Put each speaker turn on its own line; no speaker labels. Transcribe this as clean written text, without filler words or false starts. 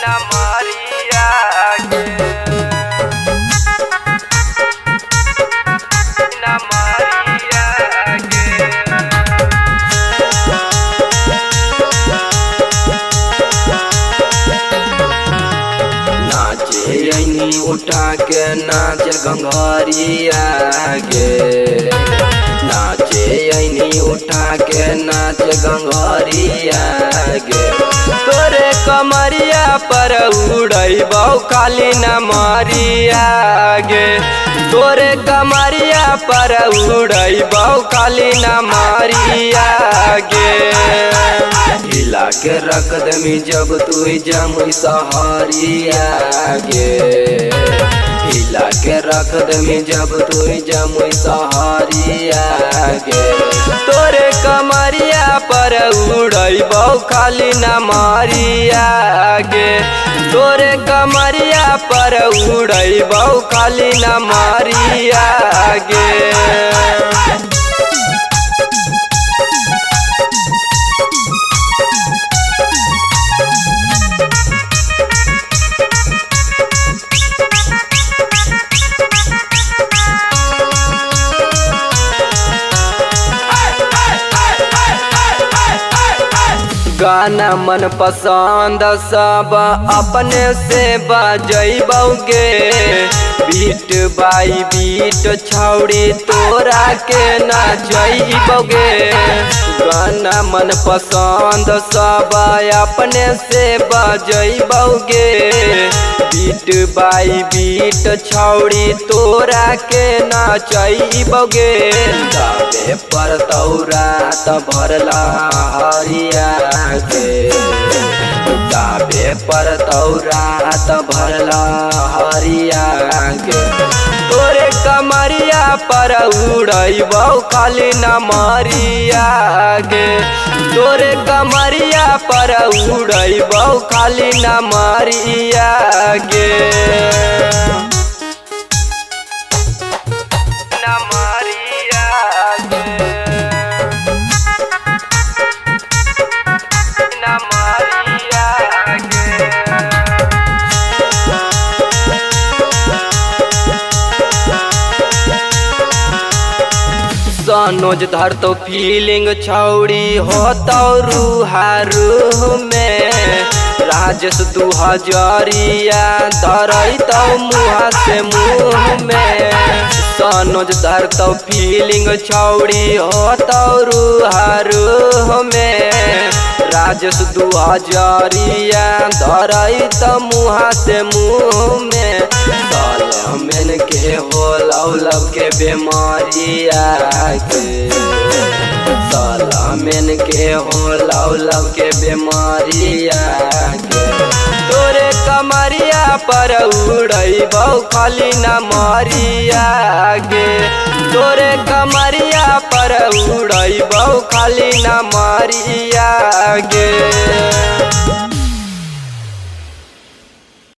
नमरिया गे नमरिया गे।
नाचे ऐनी उठा के नाच गंगरिया गे, नाचे ऐनी उठा के नाच गंगरिया गे।
तोरे कमरिया पर उड़ैबौ खाली नमरिया गे, तोरे कमरिया पर उड़ैबौ खाली नमरिया गे।
हिला के रख दमी जब तू जमुई सहारिया गे, हिला के रख दमी जब तू जमुई सहारिया गे।
तोरे कमरिया पर उड़ैबौ खाली नमरिया गे, तोरे कमरिया पर उड़ैबौ खाली नमरिया गे। गाना मन पसंद सब अपने से बजैबौगे, बीट बाई बीट छौड़ी तोरा के नचैबौगे। गाना मन पसंद सब अपने से बजैबौगे, बीट बाई बीट छौड़ी तोरा के नचैबौगे।
गावे पर तौरा त भरला हरिया के, गावे पर तौरा त भरला हरिया के।
तोरे कमरिया पर उड़ैबौ खाली नमरिया गे, तोरे कमरिया पर उड़ैबौ खाली नमरिया गे। नमरिया गे नमरिया गे। सनोज धर तो फीलिंग छौड़ी हो तो रूहारू में, राजेश 2000 धरई तो मुँह से मुँह में। सनोज धर तो फीलिंग छौड़ी हो तो रूहारू में, राजेश 2000 धरई तो मुँह से मुँह में।
सालमन के होलौ लव के बीमारिया के, सालमन के होलौ लव के बीमारिया के।
तोरे कमरिया पर उड़ैबौ खाली नमरिया गे, तोरे कमरिया पर उड़ैबौ खाली नमरिया गे।